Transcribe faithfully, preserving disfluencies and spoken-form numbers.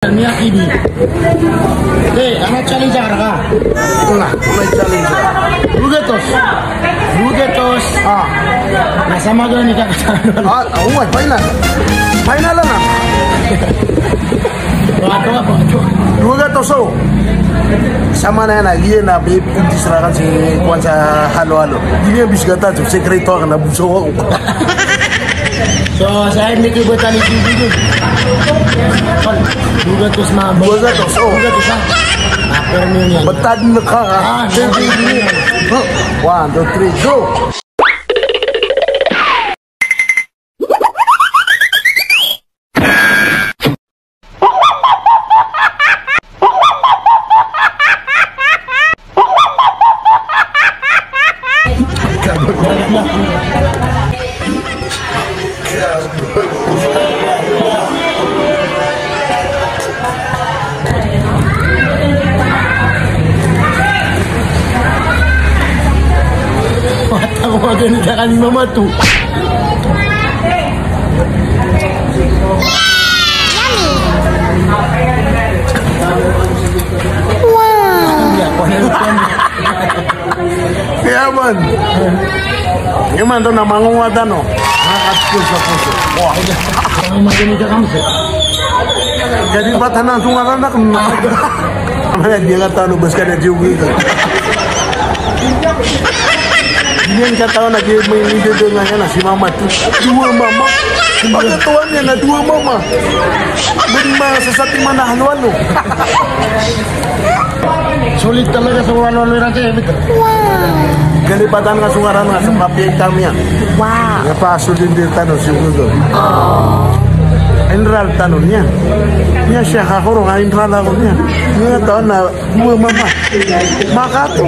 Miyakidi. Eh, ana challenge ka rka? Wala, wala challenge. Dugatos. Dugatos. Ah. Na samagani ka. Ah, oway, final. Final na. Dugatos o. Samanaya na, giya na, bi-, pindis rakan si kowan sa halo-halo. Di niyan bis gata to, sekreto akn na buso ako. So, sa M D K Botani T V dun. Dugatos na. Dugatos, o. Dugatos, ha? Ah, pero yun yan. Betad na ka, ha? Ah, T V dun. One, two, three, go! Ako, maganda ka ni Mama to. Wow. Kaya man. Imanto na mangongowa tano. Nakatipos sa puso. Wah. Jadi, ba tano so ngaran na kena. Mana dia kata lo, bes kada juga itu. Dia kata lo, lagi main itu dengan si Mama tu. Dua mama. Pagkataon niyan na dua mama. Bes masasati mana halo-halo. Sulit talaga so halo-halo iran, sir. Kalipatan nga so ngaran nga, so kapiya i kami a. Wow. Iya pa, so din di tano si Google. Enral tano niya. Niya siya kakoro nga enral ako niya. Niya taon na dua mama. Makato.